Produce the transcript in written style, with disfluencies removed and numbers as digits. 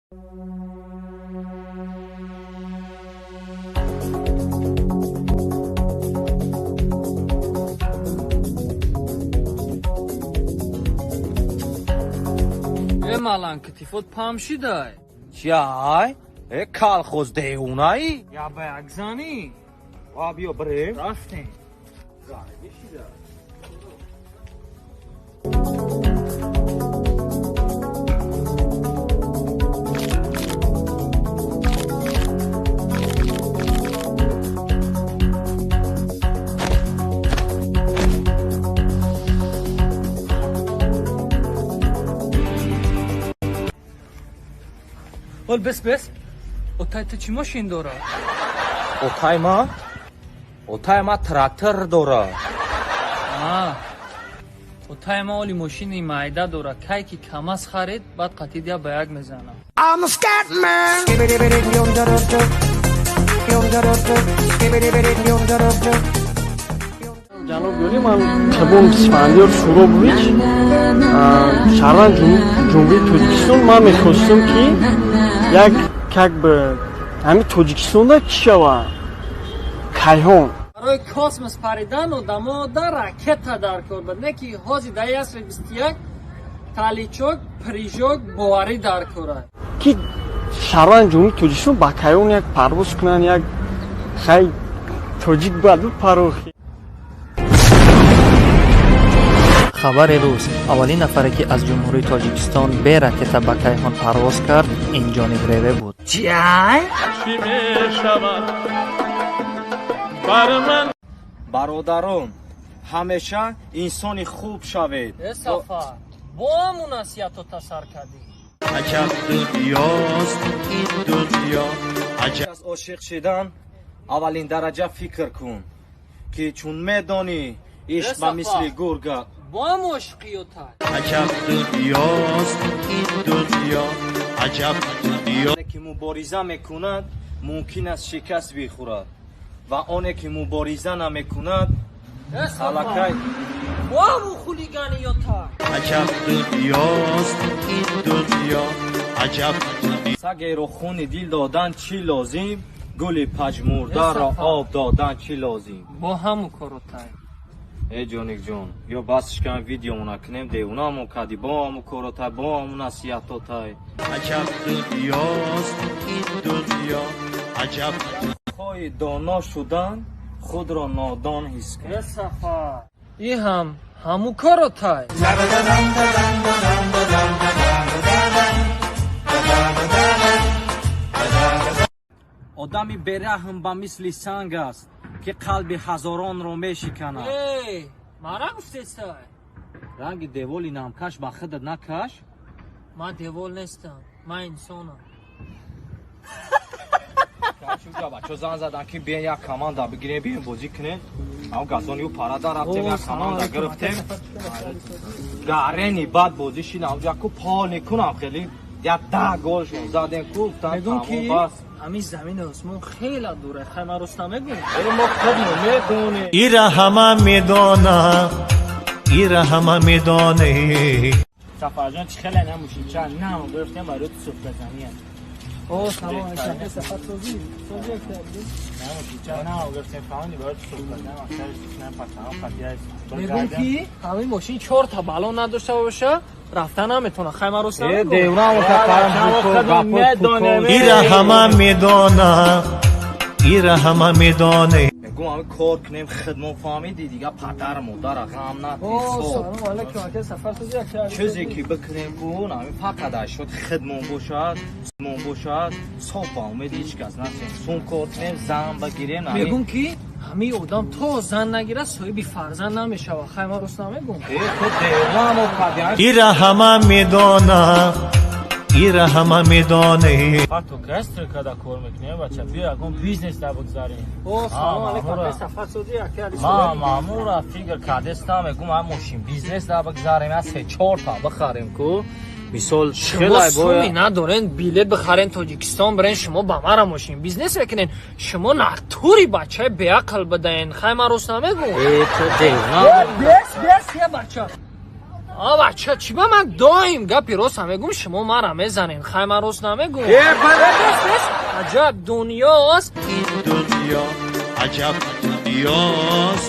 Э, малан, китифот пам шидай. Чиай? Э, колхоз деҳунаи? Я ба як занӣ. Ва биё бирем. Рафтем. Ол бес бес. Отай ту чӣ мошин дора? Отай ма? Отай ма трактор дора. А. Отай ма оли мошини майда дора. Кай ки КамАЗ харид, баъд қатид я ба як мезанам. I'm a scat man. Ҷаноб Юрий, ман Қабум Исфандиёр Суробович, шаҳрванд Ҷумҳурии Тоҷикистон. Ман мехостам, ки як как бы ҳамин Тоҷикистонда чӣ шавад, кайҳон. Барои космос паридан одамо да ракета дар кор буд. Не ки ҳозир дар асри 21 толчок, прыжок, боварӣ дар кора. Ки шаҳрванд Ҷумҳурии Тоҷикистон ба кайҳон як парвоз кунанд, як хай тоҷик бояд бипарохи. Хабари рӯз: аввалин нафаре, ки аз Ҷумҳурии Тоҷикистон бе ракета ба кайҳон парвоз кард, ин Ҷониб Реве буд. Чиай? Чӣ мешавад бар ман? Бародарон, ҳамеша инсони хуб шавед. Э, Сафар, бо ҳамун насиҳато тасар кардӣ. Аҷаб дунёст ин дунё, аҷаб. Аз ошиқ шидан аввалин дараҷа фикр кун, ки чун медонӣ ишқ ба мисли гурга. Бо ҳам ошиқиётай. Аҷаб дунёст ин дунё, аҷаб дунё. Ки мубориза мекунад, мумкин аст шикаст бихӯрад, ва оне ки мубориза намекунад, аллакай. Бо ҳамун хулиганиётай. Аҷаб дунёст ин дунё, аҷаб дунё. Сагеро хуни дил додан чӣ лозим, гули пажмурдаро об додан чӣ лозим. Бо ҳамун коротай. Э, Ҷоникҷон, ё басш кан, видеомона кунем. Девонамо кади, бо ҳамун коротай, бо ҳамун насиҳатотай. Аҷаб дунёст ин дунё, аҷаб. Хоҳи доно шудан, худро нодон ҳис кун. Э, Сафар, и ҳам ҳамун коротай. Одами бераҳм ба мисли санг аст, ки қалби ҳазоронро мешиканад. Э, мара гуфтесай. Ранги деволи намкаш ба худат накаш. Ман девол нестам, ман инсонам. Бачо зан задан, ки биен як команда бигирем, биен бозӣ кунем. Ам газони парада рафтем, як команда гирифтем. Гарени баъд бозӣ шидам ку пол некунам, хеле як 10 голшон задем ку. Мегӯм, ки ҳамин замини осмон хеле дуре. Хай, ман рост намегӯм? Мо худмо медонем. Ира ҳама медона, ира ҳама медоне. Сафарҷон, чӣ хеле намушинча нам гирифтем барои сӯхтазанӣ. О, салом алейкум, Сафар, созӣ созӣ. Намушинча нам гирифтем, фаҳмидӣ, барои сӯхтазан аксариш нам пасам хатияш. Мегӯм, ки ҳамин мошин чорта балон надошта боша, рафта наметавона. Хай, ман рост намегӯм? Ира ҳама медона, ира ҳама медоне. Мегӯм, ҳамин кор кунем хидмон, фаҳмиди, дига падар модара ғам Салом алейкум, ака Сафар, созӣ. Чизе ки бикунем кун, ҳамин фақат ашёд хидмон бошад, мон бошад, соф ба умеди ҳеҷ кас насем, сум кор кунем, зан багирем. Мегӯм, ки ҳамин одам то зан нагирад, соҳиби фарзанд намешавад. Хай, ман рост намегӯм? Ту девонамо кардӣ. Ира ҳама медона, ира ҳама медоне. Ту гастро када кор мекунӣ, бача, биё ягон бизнес да бигзарем. О, салом алейкум, ака Сафар, созӣ, ака Али. Ма маъмура фикр кардестам, мегӯм, ҳам мошин бизнес да бигзарем, я се чорта бихарем ку, мисол. Шумо суми надорен билет бихарен, Тоҷикистон бирен, шумо ба мара мошин бизнес мекунен. Шумо натури бачаи беақл будаен. Хай, ман рост намегӯм? Э, ту девона. Бес бес, я бача. А бача, чӣ ба ман доим гапи рост мегум, шумо мара мезанем? Хай, ман рост намегум. Аҷаб дунёст. Ин дунё аҷаб дунёст.